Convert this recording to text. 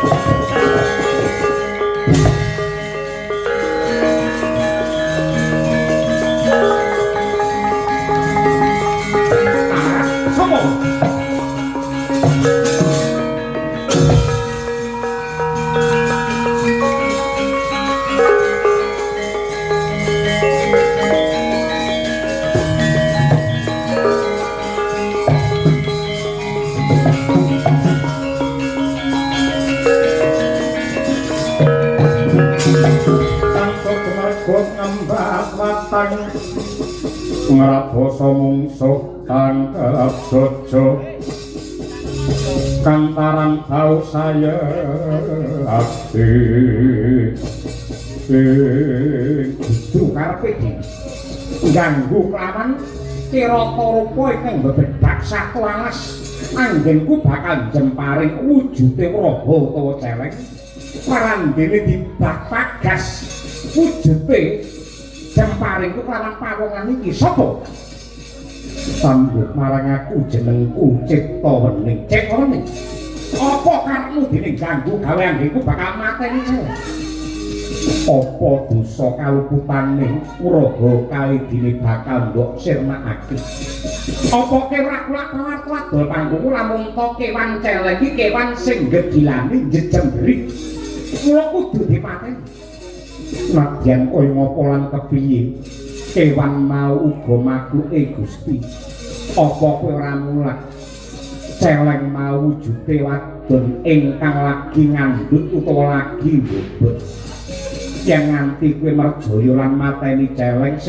Sopo? Tantuk mergo ngembak watang ngrabasa mungsuh tangkep jojo kantaran bau saya abdi. Dudu karepe iki. Ganggu kelawan kirata rupa ingkang bebedhak satu alas. Anggenku bakal jemparing wujude wraha utawa celeng. Parandene dibak pagas wujude jemparingku kelawan pawongan iki sapa? Tambut marang aku, jenengku Cipta Wening. Cipta Wening. Apa karepmu dene ganggu gawe anggenku bakal mateni celeng? Apa dosa kaluputane uraha kae dene bakal mbok sirnakake? Apa ora kulak pawarto adol panggung lamun to kewan celeng iki kewan sing gedilani jejembri. Mula kudu dipateni. Nadyan kaya ngapa lan kepiye, kewan mau uga makhluke Gusti. Apa kowe ora mulak celeng mau wujude wadon ingkang lagi ngandhut utawa lagi mbobot? Yen nganti kowe merjaya lan mateni celeng